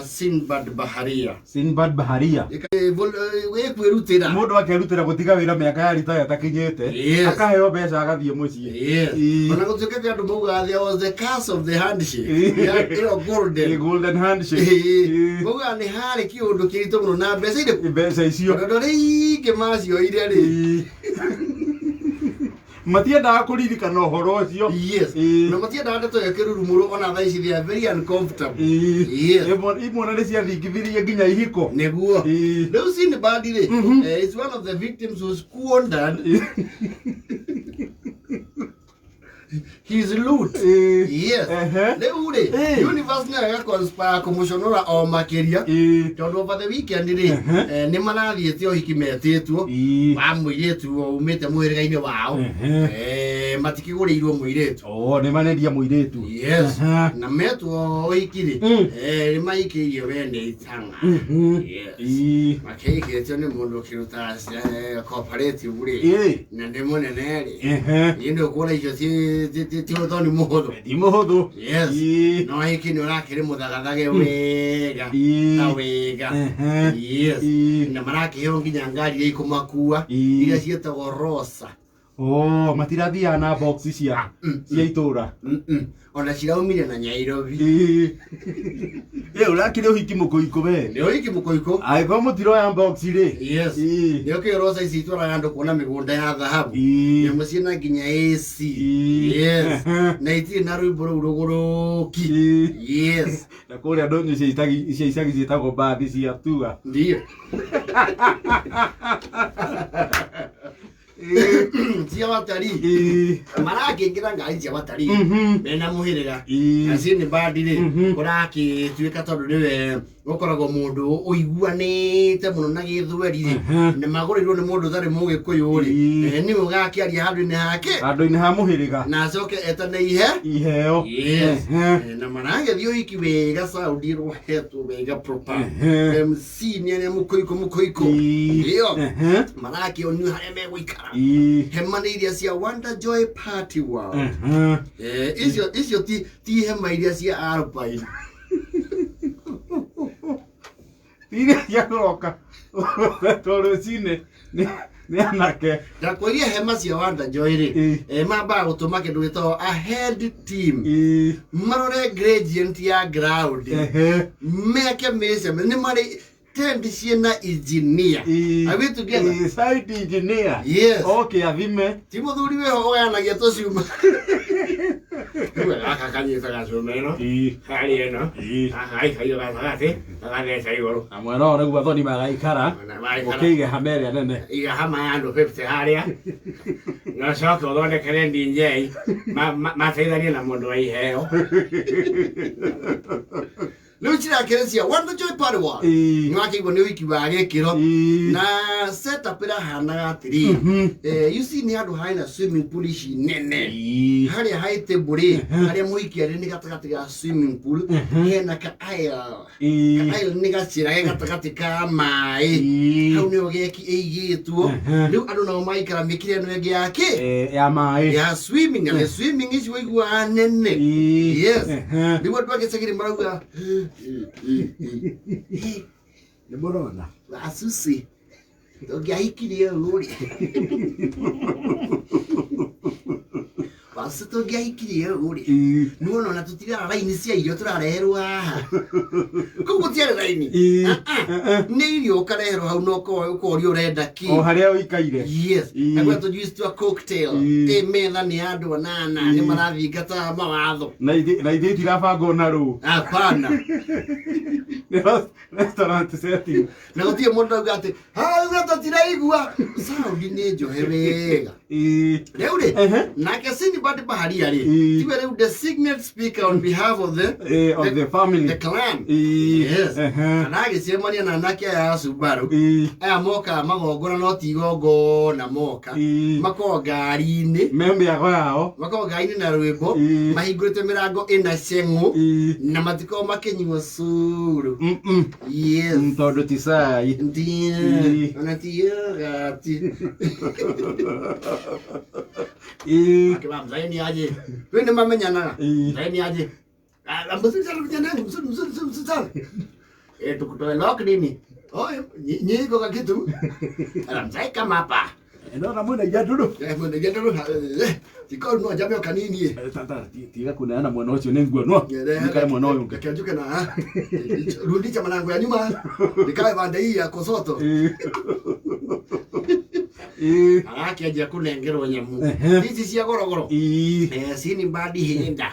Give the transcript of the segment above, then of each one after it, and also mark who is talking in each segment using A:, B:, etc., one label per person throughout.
A: Sinbad Baharia.
B: Sinbad Baharia.
A: Ĩkwĩrutĩra.
B: Mũndũ akerutĩra gũtiga wĩra mĩaka ya ritaya atakinyĩte.
A: Yes.
B: Akaheo mbeca agathiĩ mũciĩ.
A: Yes.
B: Ĩĩ.
A: Ona gũtuĩka kwĩ andũ maugaga there was the curse of the handshake.
B: Ĩĩ.
A: Ĩyo golden.
B: Ĩĩ, golden handshake.
A: Ĩĩ.
B: Ĩĩ.
A: Maugaga nĩ harĩ kĩũndũ kĩritũ mũno na mbeca irĩkũ?
B: Mbeca icio.
A: Tondũ andũ arĩa aingĩ macioire rĩ.
B: Ĩĩ. Matiendaga kũririkana ũhoro ũcio.
A: Yes.
B: Ĩĩ.
A: Na matiendaga ndeto ĩyo kĩrurumũrũ ona thaa ici they are very uncomfortable.
B: Ĩĩ.
A: Yes.
B: Imwe na nĩ ciathingithirie nginya ihiko.
A: Nĩguo.
B: Ĩĩ.
A: Rĩu Sinbad rĩ, is one of the victims who squandered his loot.
B: Ĩĩ.
A: Yes.
B: Ehe.
A: Rĩu rĩ,
B: Ĩĩ.
A: universe nĩyo ĩgaconspire kũmũconora o makĩria.
B: Ĩĩ.
A: Tondũ over the weekend rĩ,
B: Ehe.
A: nĩ marathiĩte ũhiki metĩtwo
B: Ĩĩ.
A: wa mũirĩtu umĩte mũhĩrĩga-inĩ wao.
B: Ehe.
A: Matikĩgũrĩirwo mũirĩtu.
B: Oh, nĩ marendia mũirĩtu.
A: Yes.
B: Ehe.
A: Na metwo ũhiki rĩ, nĩ maikĩirio we nĩ itang'a. Yes.
B: Ĩĩ.
A: Makĩikĩtio nĩ mũndũ ũkĩrutaga cooperative rĩ,
B: Ĩĩ.
A: na nĩ mũnene rĩ.
B: Ehe.
A: Niĩ nĩ ũkuona icio ti ũthoni mũhũthũ.
B: Ti mũhũthũ.
A: Yes.
B: Ĩĩ.
A: No hiki nĩ ũrakĩrĩ mũthagathage wega.
B: Ĩĩ.
A: Ta wega.
B: Ehe.
A: Yes.
B: Ĩĩ.
A: Na marakĩheo nginya ngari iria ikũmakua.
B: Ĩĩ.
A: Iria ciĩtagwo Rosa.
B: Oh, matirathiaga na box cia itũra.
A: Ona ciraumire na Nyairobi.
B: Ĩĩ. Ĩ ũrakĩrĩ ũhiki mũkũikũ we.
A: Nĩ ũhiki mũkũikũ.
B: Angĩkorwo mũtiroya box rĩ.
A: Yes.
B: Ĩĩ.
A: Nĩ ũkĩũĩ Rosa ici itwaraga andũ kuona mĩgũnda ya thahabu.
B: Ĩĩ.
A: Nyamũ ciĩna nginya AC.
B: Ĩĩ.
A: Yes.
B: Ehe.
A: Na itirĩ na rwĩmbo rũu rũgũrũki.
B: Ĩĩ.
A: Yes.
B: Na kũrĩa ndũnyũ cia icagi ciĩtagwo mbathi cia tua.
A: Ndio. Cia watalii.
B: Ĩĩ.
A: Marakĩingĩra ngari cia watalii. Mena mũhĩrĩga.
B: Ĩĩ.
A: Na Sinbad rĩ, ũrakĩtuĩka tondũ nĩwe ũkoragwo mũndũ ũiguanĩte mũno na gĩthweri rĩ, na magũrĩirwo nĩ mũndũ ũtarĩ mũgĩkũyũ rĩ,
B: Ĩĩ.
A: nĩwe ũgakĩaria handũ-inĩ hake
B: Handũ-inĩ ha mũhĩrĩga.
A: na acoke etane ihe.
B: Iheo.
A: Yes.
B: Ehe.
A: Na maragĩthiĩ ũhiki wega Saudi rũhetwo wega proper.
B: Ehe.
A: MC nĩ arĩa mũkũikũ mũkũikũ.
B: Ĩĩ.
A: Ndio.
B: Ehe.
A: Marakĩonio harĩa megũikara.
B: Ĩĩ.
A: Hema nĩ iria cia Wonder Joy Party World.
B: Ehe.
A: Icio ti hema iria cia Alpine.
B: Iria cia kũroka to rũcinĩ nĩ anake.
A: Ndakwĩria hema cia Wonder Joy rĩ,
B: Ĩĩ.
A: mambaga gũtũma kĩndũ gĩtagwo a head team.
B: Ĩĩ.
A: Marore gradient ya ground.
B: Ehe.
A: Meke measurement. Nĩ marĩ tent ciĩna engineer.
B: Ĩĩ.
A: Are we together?
B: Ĩĩ, site engineer.
A: Yes.
B: Oke athime.
A: Ti mũthuri wĩho ũgayanagia tũcuma. Rĩu gaka kanyita gacuma ĩno.
B: Ĩĩ.
A: Harĩa ĩno.
B: Ĩĩ.
A: Gaka gaikario gatagatĩ, gagatheca igũrũ.
B: Na mwena ũyũ nĩguo athoni magaikara.
A: Na magaikara.
B: Ũkĩige hama ĩrĩa nene.
A: Iga hama ya andũ 50 harĩa. Na ũcoke ũthondekere DJ mateithanie na mũndũ wa iheo. Rĩu cirakĩrĩ cia Wonder Joy Party World.
B: Ĩĩ.
A: Nĩ wakĩigua nĩ ũhiki wa gĩkĩro.
B: Ĩĩ.
A: Na setup ĩrahanaga atĩrĩrĩ. You see nĩ handũ harĩ na swimming pool ici nene.
B: Ĩĩ.
A: Harĩa harĩ table rĩ, harĩa mũhiki arĩ nĩ gatagatĩ ga swimming pool, hena ka aisle.
B: Ĩĩ.
A: Ka aisle nĩ gacĩra ge gatagatĩ ka maĩ.
B: Ĩĩ.
A: Hau nĩho geki ĩigĩtwo. Rĩu andũ nao magaikara mĩkĩra ĩno ĩngĩ ya kĩ?
B: Ya maĩ.
A: Ya swimming. Na nĩ swimming ici waiguaga nene.
B: Ĩĩ.
A: Yes.
B: Ehe.
A: Rĩu andũ a gĩcagi nĩ marauga
B: Nĩ mũrona.
A: Asusi tũngĩahikirie ũũ rĩ, wacu tũngĩahikirie ũũ rĩ,
B: Ĩĩ.
A: nĩwona ona tũtirara raini cia irio tũrareherwo haha kũu gũtiarĩ raini.
B: Ĩĩ.
A: Ah, ah. Nĩ irio ũkareherwo hau na ũkorio ũrenda kĩ.
B: O harĩa ũikaire.
A: Yes.
B: Ĩĩ.
A: Na gwetwo juice twa cocktail.
B: Ĩĩ.
A: Ĩ metha nĩ ya andũ anana nĩ marathingata mawatho.
B: Na ithe itirabangwo na rũũ.
A: Hapana.
B: Nĩ restaurant setting.
A: Na gũtirĩ mũndũ auga atĩ hauga tũtiraigua. Sound nĩ njohe wega.
B: Ĩĩ.
A: Rĩu rĩ,
B: Ehe.
A: nake Sinbad Baharia rĩ,
B: Ĩĩ.
A: tiwe rĩu designated speaker on behalf of the
B: Ĩĩ, of the family.
A: the clan.
B: Ĩĩ.
A: Yes.
B: Ehe.
A: Kana agĩcemania na anake aya a Subaru.
B: Ĩĩ.
A: Aya mokaga magongona no ti igongona moka.
B: Ĩĩ.
A: Makoragwo ngari-inĩ.
B: Me mĩago yao.
A: Makoragwo ngari-inĩ na rwĩmbo.
B: Ĩĩ.
A: Mahingũrĩte mĩrango ĩna ceng'ũ.
B: Ĩĩ.
A: Na matikoragwo makĩnyua curu.
B: Mm-mm.
A: Yes.
B: Tondũ ti cai.
A: Ndiyo.
B: Ĩĩ.
A: Ona ti yogati.
B: Ĩĩ.
A: Akiwa mzaini aje. Wewe nĩ mamenyanaga.
B: Ĩĩ.
A: Mzaini aje. Ah, mzuri sana vijana, mzuri mzuri mzuri sana. Tukutoe lock nini? Oh, nyiko ka kitu. Aramzai kama hapa.
B: Ndona mwena ijanduru.
A: Mwena ijanduru. Tiko no jamio kanini.
B: Tata tiga kuneana mwena ucio nĩ nguonwo. Nikare mwena ũyũ ũngĩ.
A: Reke njuke na rudisha malango ya nyuma. Nikae bande hii ya kosoto. Arakĩanjia kũnengerwo nyamũ ici cia gorogoro. Sinbad hinda.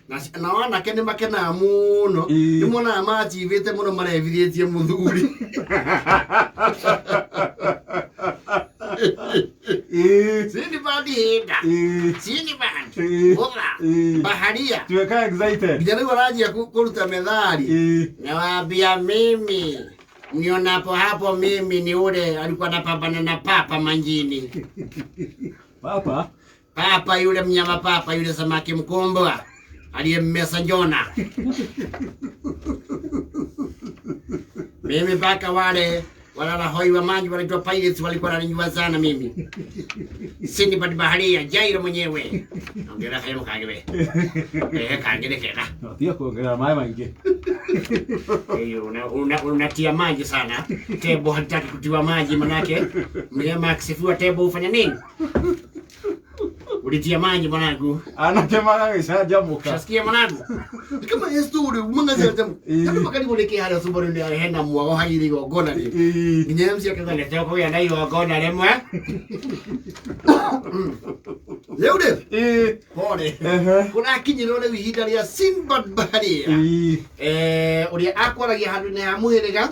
A: Na anake nĩ makenaga mũno. Nĩ monaga machivĩte mũno marevithĩtie mũthuri. Sinbad hinda. Sinbad. Bora. Baharia.
B: Tuweka excited.
A: Nginya rĩu aranjia kũruta methali. Nawaambia mimi nionapo hapo mimi ni ule alikuwa anapambana na papa manjini.
B: Papa?
A: Papa yule mnyama papa yule samaki mkubwa aliyemmesa Jona. Mimi mpaka wale walalahoi wa maji wanaitwa pirates walikuwa wananijua sana mimi. Sinbad baharia Jairo mwenyewe. Ongera khairu kage. Kage kega.
B: No, tia kuongerera maĩ maingĩ.
A: Unatia maji sana. Tebo hataki kutiwa maji manake. Mnyama akisifiwa tebo hufanya nini? Ulitia maji mwanangu.
B: Anake magagĩcanjamũka.
A: Shasikia mwanangu. Kama yesu mwangazi atamu. Kama karibu leke hali subaru ni hena mwago hairi gogona ni. Nginya MC akagana toko ya nayo gogona lemwe. Leo de. Pole. Kuna kinyiro rĩu ihinda rĩa Sinbad Baharia. Ũrĩa akwaragia handũ-inĩ ha mũhĩrĩga.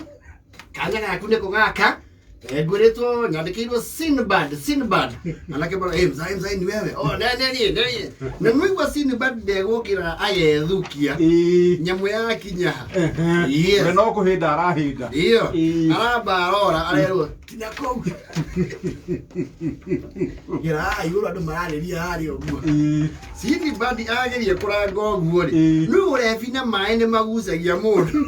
A: Kanya gaku nĩko gaka. Ngwĩrĩtwo nyandĩkĩirwo Sinbad, Sinbad. Anake bora, mzai mzai ni wewe. Oh, ne ne ne ne. Na mwigua Sinbad ndegũkĩra ayethukia. Nyamũ yakinya.
B: Yes. We no kũhĩnda arahĩnda.
A: Iyo. Aramba arora arerwo tina kũu. Gera igũrũ andũ mararĩria harĩa ũguo. Sinbad agerie kũranga ũguo rĩ. Nĩ ũrebi na maĩ nĩ magucagia mũndũ.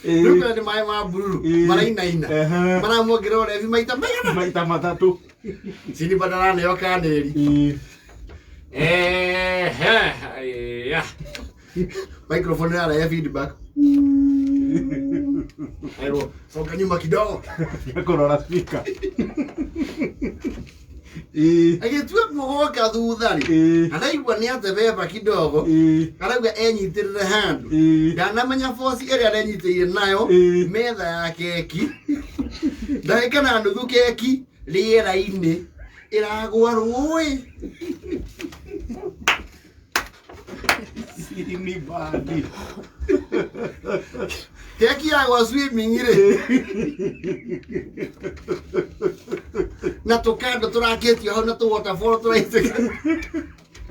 A: Rĩu nĩ maĩ ma bururu marainaina maramuongerera ũrebi maita maigana
B: maita matatũ.
A: Sinbad araneo kanĩri. Microphone yarahe feedback. Erwo soka nyuma kidogo.
B: Kũrora speaker.
A: Agĩtua kũgoka thutha rĩ, araigua nĩ atebeba kidogo, arauga enyitĩrĩre handũ. Ndanamenya boci ĩrĩa arenyitĩrĩire nayo metha ya keki, ndagĩka na nuthu keki rĩera-inĩ ĩragwa rũĩ.
B: Sinbad.
A: Keki yagwa swimming rĩ. Na tũkando tũrakĩtio hau na tũ waterfall tũraitĩka.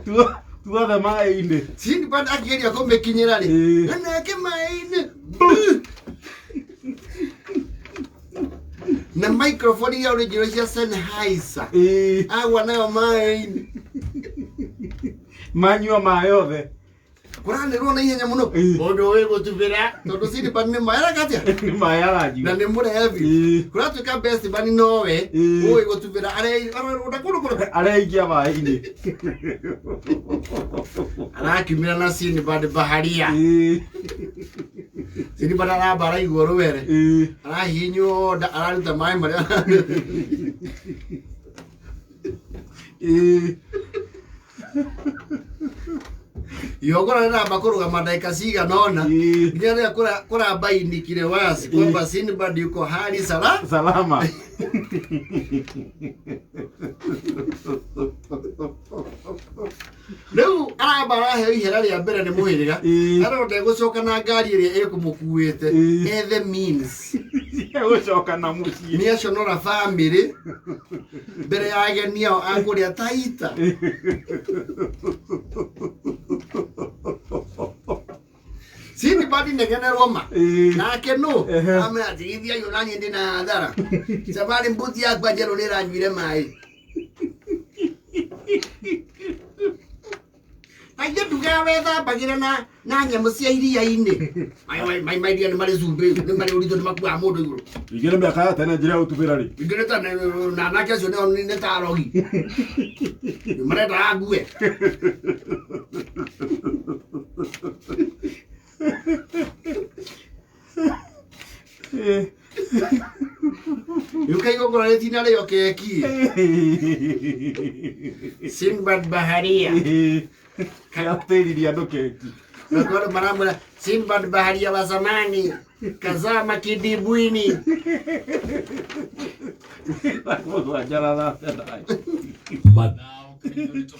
B: Tuothe maĩ-inĩ.
A: Sinbad akĩgeria kũmĩkinyĩra rĩ, nake maĩ-inĩ. Na microphone iria original cia Sennheiser. Agwa nayo maĩ-inĩ.
B: Manyua maĩ othe.
A: Kũranĩrwo na ihenya mũno. Mũndũ ũĩ gũtubĩra tondũ Sinbad nĩ maĩ areka atĩa?
B: Nĩ maĩ aranyua.
A: Na nĩ mũrebi. Kũratuĩka best man nowe ũĩ gũtubĩra arerũnda kũndũ kũrĩkũ.
B: Areikia maĩ-inĩ.
A: Arakiumĩra na Sinbad baharia. Sinbad aramba araigua rwere. Arahihinywo nda araruta maĩ marĩa. Igongona rĩramba kũrũgama ndagĩka cigana ũna nginya rĩrĩa kũrambainikire wazi kwamba Sinbad yuko hali
B: salama.
A: Rĩu aramba araheo ihera rĩa mbere nĩ mũhĩrĩga. Arona ndegũcoka na ngari ĩrĩa ĩkũmũkuĩte ethe means
B: cia gũcoka na mũciĩ.
A: Nĩ aconora bamĩrĩ mbere ya ageni ao a kũrĩa Taita. Sinbad negenerwo ma. Nake no amera tigithia yo nani ndi na hathara. Safari mbuti yakwa njerũ nĩ ĩranyuire maĩ. Aingĩ ndugaga wethambagĩra na nyamũ cia iria-inĩ. Maĩ ma iria nĩ marĩ cumbĩ, nĩ marĩ ũritũ, nĩ makuaga mũndũ igũrũ.
B: Ingĩ nĩ mĩaka ya tene njĩra ya gũtubĩra rĩ.
A: Ingĩ nĩ ta na anake acio nĩo nĩ ta arogi. Nĩ marendaga ngue. Rĩu kaigongona rĩtinarĩo keki. Sinbad Baharia.
B: Kagatĩririe andũ keki.
A: Nakuwa andũ maramwĩra Sinbad Baharia wa zamani kazama kidibwini.
B: Mũgwanja na thaa.
C: Now, community.